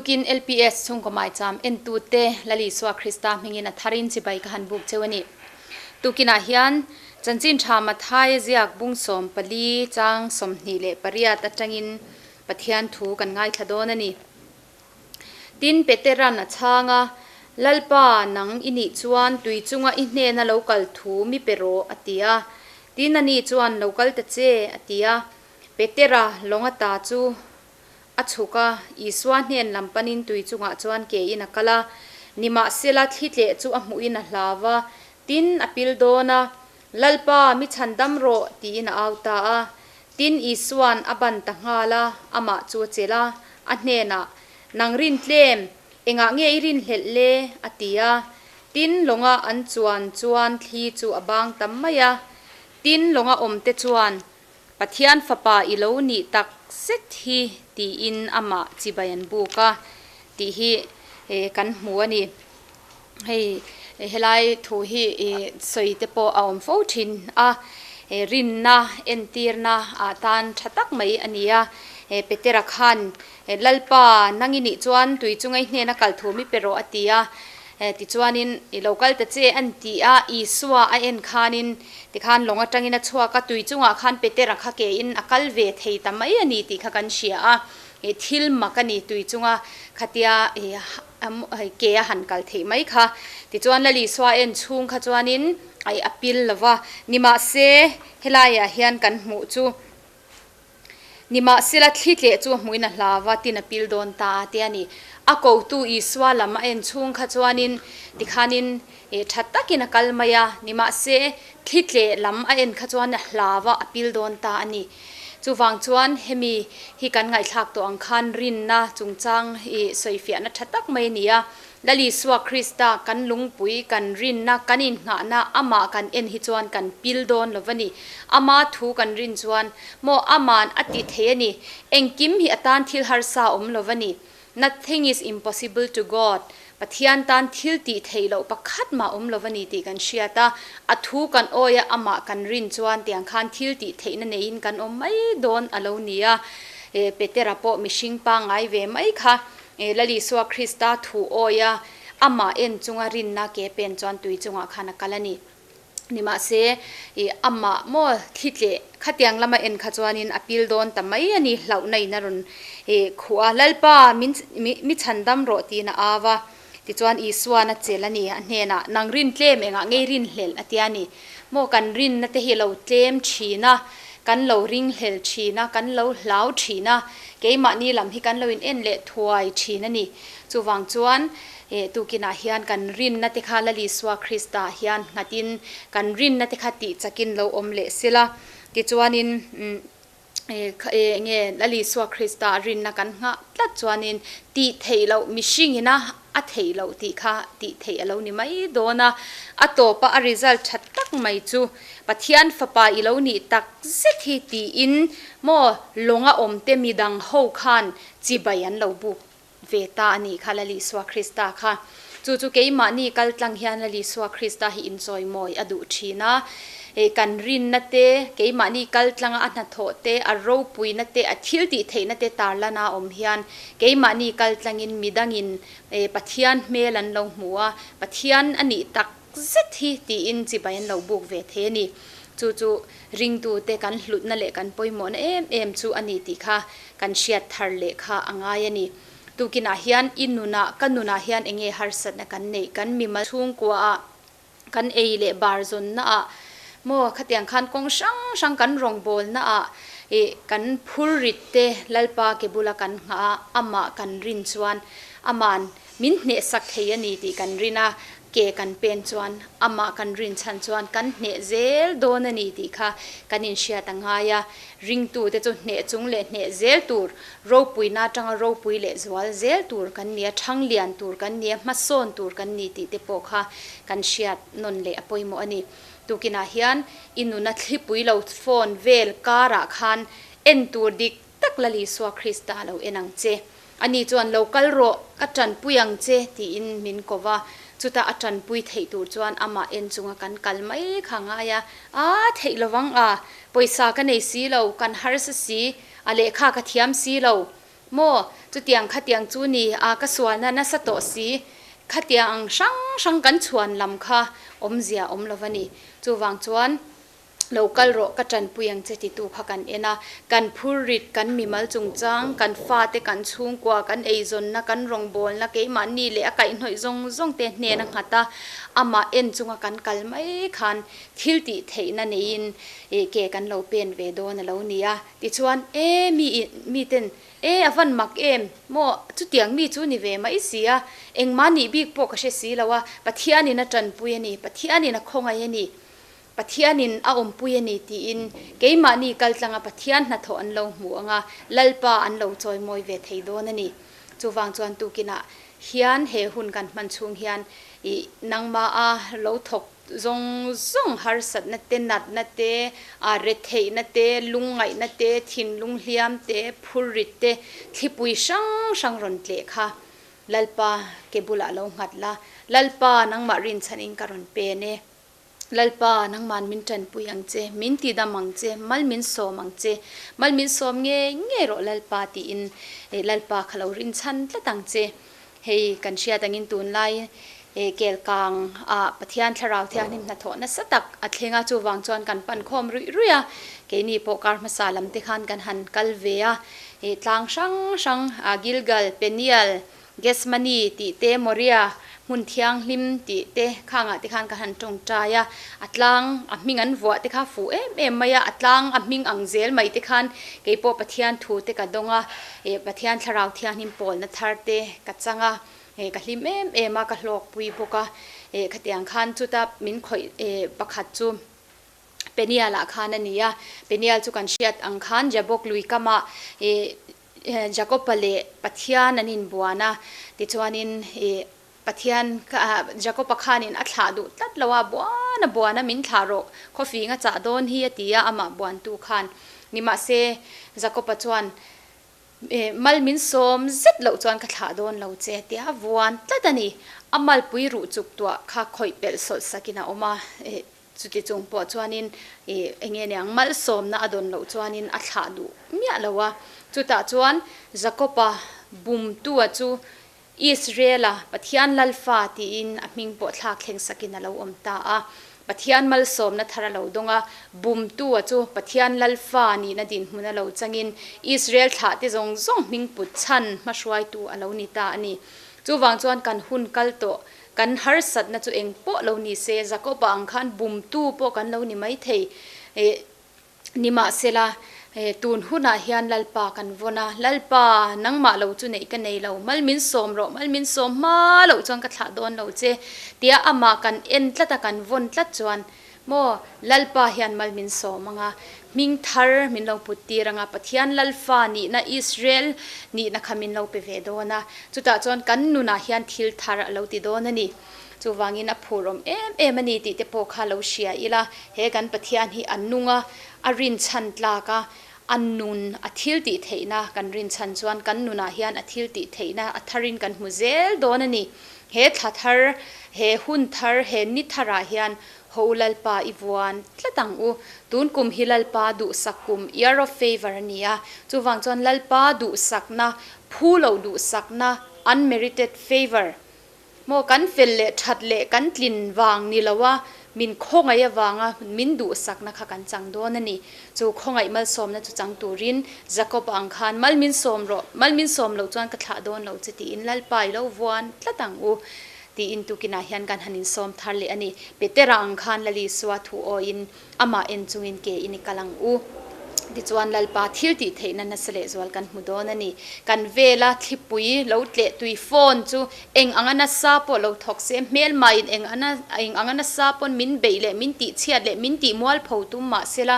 Tukin LPS chhungkaw maicham entute Lal Isua Krista hmingin a tharin chibai ka han buk cheu a ni. Tukinah hian Chanchin Tha Mathaia ziak bung 14 chang 28 atangin Pathian thu kan ngaithla dawn a ni. Tin, Peteran a chhang a, Lalpa, nang i nih chuan tui chunga i hnena lo kal thu mi pe rawh, a ti a. Tin, ani chuan, Lo kal ta che, a ti a. Petera lawng ata chu a chhuk a, Isua hnen lam panin tui chungah chuan ke in a kal a. Nimahsela, thli tleh chu a hmuhin a hlau a, tin, a pil dawn a, Lalpa, mi chhandam rawh, tiin a au ta a. Tin, Isua'n a ban ta nghal a, amah chu a chelh a, a hnenah, Nang rin tlem, engah nge i rinhlelh le? a ti a. Tin, lawnga an chuan chuan thli chu a bang tam mai a. Tin, lawnga awmte chuan, Pathian Fapa i lo nih tak zet hi, tiin amah chibai an buk a, tih hi kan hmu a ni. Hei helai thu hi sawi te pawh a awm fo thin a, rinna entirna ah tan tha tak mai a ni a. Petera khan Lalpa nang i nih chuan tui chu ngei hnena kal thu mi pe rawh a ti a. Tichuanin i lo kal ta che an ti a, Isua a en khanin tikhan lawng atangin a chhuak a, tui chungah khan Petera kha kein a kal ve thei ta mai a ni tih kha kan hria a. Thil mak a ni tui chunga khatia ke a han kal theih mai kha. Tichuan Lal Isua en chhung kha chuanin ai a pil lo va. Nimahse, helaiah hian kan hmuh chu Nimahsela thli tleh chu a hmuhin a hlau va, tin a pil dawn ta a ti a ni. A kotu Isua lam a en chhung kha chuanin tikhanin tha takin a kal mai a, nimahse thli tleh lam a en kha chuan a hlau va, a pil dawn ta a ni. Chuvang chuan hemi hi kan ngaihthlak tawh ang khan rinna chungchang i sawifiahna tha tak mai a ni a. Lal Isua Krista kan lungpui, kan rinna, kan inngahna amah kan en hi chuan kan pil dawn lo va ni. Ama thu kan rin chuan maw ama'n a ti thei a ni. Engkim hi a tan thil harsa awm lo va ni. Nothing is impossible to God. Pathian tan thil tih theih loh pakhat mah awm lo va ni tih kan hriat a. A thu kan awi a, amah kan rin chuan tiang khan thil tih theihna neiin kan awm mai dawn a lo ni a. Petera pawh mihring pangngai ve mai kha. Lal Isua Krista thu awi a, amah en chunga rinna ke pen chuan tui chungah khan a kal a ni. Nimahse, i amah maw thli tleh khatiang lama en kha chuanin a pil dawn ta mai a ni, hlauhna in a rawn i khuh a, Lalpa, min mi chhandam rawh tiin a au a. Tichuan Isuan a chelh a ni, a hnenah, Nang rin tlem engah ngei rinhlelh a tia ni. Maw kan rinna te hi a lo tlem thin a, kan lo ringhlel thin a, kan lo hlau thin a, keimahni lam hi kan lo in en leh thuai thin a ni. Chuvang chuan eh tukinah hian kan rinna te kha Lal Isua Krista hian nghatin kan rinna te kha tih chakin lo awm leh sela. Tichuanin umm eh nge Lal Isua Krista rinna kan nghah tlat chuanin tih theih loh mihringin a a theih loh tih kha tih theih a lo ni mai dawn a, a tawpa a result tha tak mai chu Pathian fapa i lo nih tak zet hi tiin maw lawnga awmte midang ho khan chibai an lo buk ve ta a nih kha Lal Isua Krista kha. Chu chu keimahni kal tlang hian Lal Isua Krista hi inchawimawi a duh thin a. Kan rinna te, keimahni kal tlanga a hnathawh te, a ropuina te, a thil tih theihna te tarlana awm hian keimahni kal tlangin midangin Pathian hmel an lo hmu a, Pathian a nih tak zet hi tiin chibai an lo buk ve thei a ni. Chu chu ringtute kan hlutna leh kan pawimawhna em em chu a ni tih kha kan hriat thar leh kha a ngai a ni. Tukinah hian i nunah, ka nunah hian eng nge harsatna kan neih? Kan mimal chhungkuaah, kan ei leh bar zawnnaah maw khatiang khan kawng hrang hrang kan rawngbawlnaah ih kan phur rit te Lalpa ke bula kan nghah a, amah kan rin chuan ama'n min hnehsak thei a ni tih kan rin a, ke kan pen chuan amah kan rin chhan chuan kan hneh zel dawn a ni tih kha kan inhriat a ngai a, ringtute chu hneh chung leh hneh zel tur Ropuina atanga ropui leh zual zel tur kan ni a, thang lian tur kan ni a, hmasawn tur kan ni tih te pawh kha kan hriat nawn leh a pawimawh a ni. Tukinah hian i nuna thlipui lo phone vel karah khan en tur dik tak Lal Isua Krista lo en ang che. Ani chuan lo kal rawh, ka tanpui ang che tiin min ko va, chutah a tanpui theih tur chuan amah en chunga kan kal mai kha ngai a, Aa theih lovang a, pawisa ka nei si lo, kan harsa si, A lehkha ka thiam si lo. Maw, chutiang khatiang chu ni a, ka sualna nasa tawh si, khatiang ang hrang hrang kan chhuan lam kha awmzia awm lo va ni. Chuvang chuan lo kal rawh ka tanpui ang che titu kha kan en a, kan phurrit, kan mimal chungchang, kan fate, kan chhungkua, kan eizawnna, kan rawngbawlna, keimahni leh a kaihhnawih zawng zawng te hnen a nghat a, amah en chunga kan kal mai khan thil tih theihna neiin ke kan lo pen ve dawn a lo ni a. Tichuan, E mi i, miten, E a van mak em? Maw, chutiang mi chu ni ve mai si a, engmah nih bik pawh ka hre si lo a, Pathianin a tanpui a ni, Pathianin a khawngaih a ni, Pathianin a awmpui a ni tiin keimahni kaltlanga Pathian hnathawh an lo hmu ang a, Lalpa an lo chawimawi ve thei dawn a ni. Chuvang chuan tukinah hian he hun kan hman chhung hian i nangmaha lo thawk zawng zawng harsatna te, natna te, a retheihna te, lungngaihna te, thinlung hliam te, phurrit te, thlipui hrang hrang rawn tleh kha Lalpa ke bulah lo nghat la, Lalpa nangmah rinchhanin ka rawn pen e. Lalpa, nangman min tanpui ang che, min tidam ang che, mal min sawm ang che, mal min sawm ngei ngei rawh Lalpa tiin Lalpa kha lo rinchhan tlat ang che. Hei kan hriat angin tunlai Kelkang ah Pathian Thlarau Thianghlim hnathawh nasa tak a thleng a, chuvang chuan kan pan khawm ruih ruih a, keini pawh kar hmasa lam te khan kan han kal ve a, tlang hrang hrang Gilgal, Peniel, Gethsemane tih te, Moria hmun thianghlim tih te khangah te khan ka han tawngtai a, a tlang a hming an vuah te kha fuh em em mai a, a tlang a hming ang zel mai te khan kei pawh Pathian thu te ka dawng a, eh Pathian thlarau thianghlim pawlna thar te ka chang a, eh ka hlim em em a, ka hlawkpui bawk a, eh khatiang khan chuta min khawih eh pakhat chu Peniel ah khan a ni a, Peniel chu kan hriat ang khan Jabok lui kamah eh Jakob-a leh Pathian an inbuan a, tichuanin ih Pathian Jakob-a khanin a thlah duh tlat lo a, buan a buan a min thlah rawh, khawfing a chah dawn hi a ti a, amah buantu khan. Nimahse, Jakob-a chuan mal min sawm zet loh chuan ka thlah dawn lo che tia a vuan tlat a ni. A malpui ruh chuk tuah kha khawih pelh sawlh sakin a awm a, Chuti chung pawh chuanin ih eng nge niang malsawmna a dawn loh chuanin a thlah duh miah lo a. Chutah chuan Jakob-a bumtua chu Israel-a Pathian Lalfa tiin a hming pawh thlak thleng sakin a lo awm ta a. Pathian malsawmna thar a lo dawng a, bumtua chu Pathian Lalfa nihna dinhmun a lo changin Israel thlahte zawng zawng hming put chhan hmahruaitu a lo ni ta a ni. Chuvang chuan kan hun kal tawh Kan harsatna chu eng pawh lo ni se, Jakob-a ang khan bumtu pawh kan lo ni maithei. Nimahsela, tun hunah hian Lalpa kan vawn a, Lalpa, nangmah lo chu neih ka nei lo, mal min sawm rawh, mal min sawm hma loh chuan ka thlah dawn lo che, tia amah kan en tlat a, kan vawn tlat chuan, Maw, Lalpa hian mal min sawm ang a, hming thar min lo put tir ang a, Pathian Lalfa nihna, Israel nihna kha min lo pe ve dawn a, chutah chuan kan nunah hian thil thar a lo ti dawn a ni. Chuvangin a phur awm em em a ni tih te pawh kha lo hria ila, he kan Pathian hi a nung a, a rinchhan tlak a, a nun a thil tih theihna kan rinchhan chuan kan nunah hian a thil tih theihna a tharin kan hmu zel dawn a ni. He thla thar, he hun thar, he ni tharah hian Ho Lalpa i vuan tlat ang u. Tun kum hi Lalpa duhsak kum, Year of Favour, a ni a. Chuvang chuan Lalpa duhsakna, phu loh duhsakna, unmerited favour, maw kan fel leh that leh kan tlin vang ni lo a, min khawngaih avanga min duhsakna kha kan chang dawn a ni. Chu khawngaih malsawmna chu chang turin Jakob-a ang khan mal min sawm rawh, mal min sawm loh chuan ka thlah dawn lo che tiin Lalpa i lo vuan tlat ang u tiin tukinah hian kan han insawm thar leh a ni. Petera ang khan Lal Isua thu awiin amah en chungin ke in i kal ang u. Tichuan Lalpa thil tih theihna nasa lehzual kan hmu dawn a ni. Kan vela thlipui lo tleh tui phone chu eng anga nasa pawh lo thawk se, hmelmaiin eng eng anga nasa pawn min beih leh min tihchhiat leh min tih mualpho tum mah sela,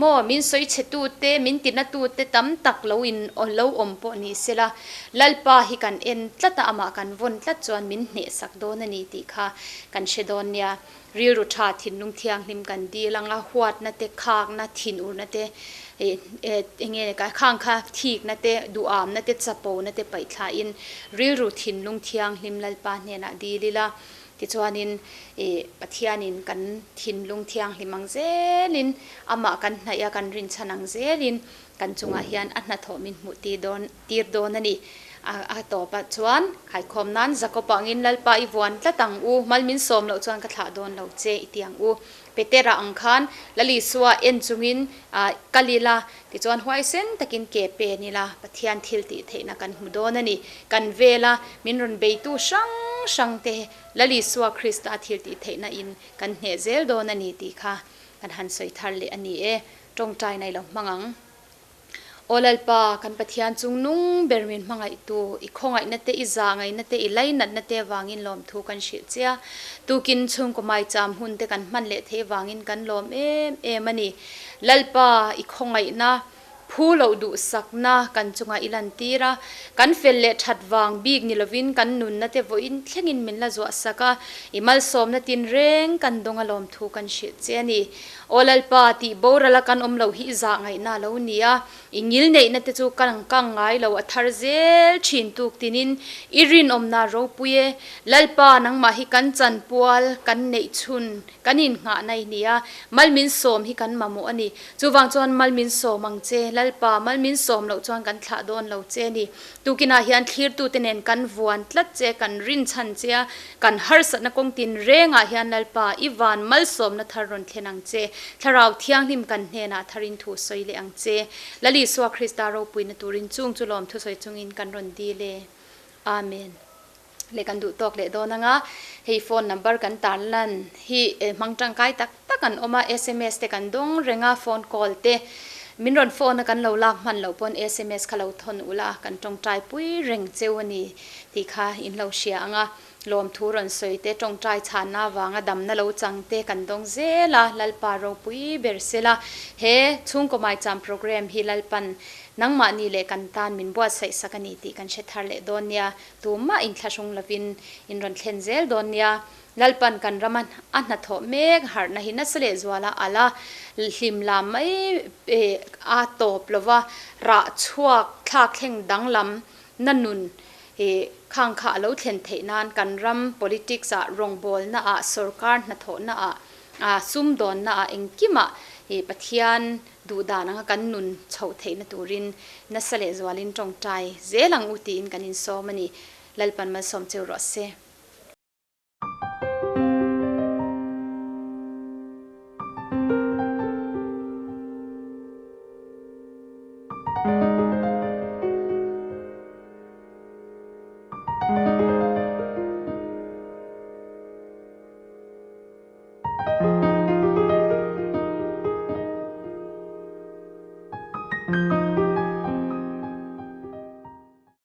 maw min sawi chhe tute, min tina tute tam tak lo in lo awm pawh ni sela, Lalpa hi kan en tlat a, amah kan vawn tlat chuan min hnehsak dawn a ni tih kha kan hre dawn nia. Rilru tha thinlung thianghlim kan dil ang a, huatna te, khakna, thinurna te, enge khang kha thikna te, duhamna te, chapona te paih thlain rilru thinlung thianghlim Lalpa hnenah dil ila, tichuanin Pathianin kan thinlung thianghlim ang zelin, amah kan hnaih a kan rinchhan ang zelin. Kan chungah hian a hnathawh min hmuh tir dawn tir dawn a ni. A tawpah chuan khaikhawm nan Jakob-a angin Lalpa i vuan tlat ang u, mal min sawm loh chuan ka thlah dawn lo che i ti ang u. Petera ang khan Lal Isua en chungin kal ila, tichuan huaisen takin ke pen ila Pathian thil tih theihna kan hmu dawn a ni. Kan vela min rawn beitu hrang hrang te Lal Isua Krista thil tih theihna in kan hneh zel dawn a ni tih kha kan han sawi thar leh a ni e. Tawngtai nei lo hmang ang. Aw Lalpa, kan Pathian chung nung ber min hmangaihtu, i khawngaihna te, i zahngaihna te, i lainatna te vangin lawmthu kan hrilh che a. Tukin chhungkaw maicham hun te kan hman leh theih vangin kan lawm em em a ni. Lalpa, i khawngaihna, phu loh duhsakna kan chungah i lantir a. Kan fel leh that vang bik ni lovin kan nunna te vawiin thlengin min la zuahsak a. I malsawmna tinreng kan dawng a lawmthu kan hrilh che a ni. Aw Lalpa, tih borala kan awm loh hi i zah ngaihna a lo ni a, i ngil neihna te chu ka kang ngai lo, a thar zel thin tuk tinin i rinawmna ropui e. Lalpa, nangmah hi kan chanpual, kan neih chhun, kan innghahna i ni a, mal min sawm hi kan mamawh a ni. Chuvang chuan mal min sawm ang che, Lalpa, mal min sawm loh chuan kan thlah dawn lo che a ni. Tukinah hian thlirtute nen kan vuan tlat che, kan rinchhan che a, kan harsatna kawng tin rengah hian Lalpa, i van malsawmna thar rawn thlen ang che. Thlarau Thianghlim kan hnenah tharin thu sawi leh ang che. Lal Isua Krista ropuina turin chung chu lawm thusawi chungin kan rawn dil e. Amen. Leh kan duh tawk leh dawn anga hei phone number kan tarlan hi hmang tangkai tak tak an awm a, sms te kan dawng reng a, phone call te min rawn phone a kan lo lak hman loh pawn sms kha lo thawn ula kan tawngtai pui reng cheu a ni tih kha in lo hria ang a, lawmthu rawn sawi te tawngtai chhanna avanga damna lo chang te kan dawng zel a, Lalpa ropui ber sela he chhungkaw maicham program hi Lalpan nangmahni leh kan tan min buatsaih sak a ni tih kan hre thar leh dawn nia. Tumah inthlahrung lovin in rawn thlen zel dawn nia. Lalpan kan rama a hnathawh mek harhna hi nasa leh zuala alh a, hlim lam mai a tawp lova, rah chhuak thlak thleng danglam na nun khang kha a lo thlen theih nan kan ram politics ah, rawngbawlna ah, sorkar hnathawhna ah, sumdawnna ah engkimah Pathian Duh dan anga kan nun chhoh theihna turin nasa leh zualin tawngtai zel ang u tiin kan insawm a ni. Lalpan malsawm cheu rawh se.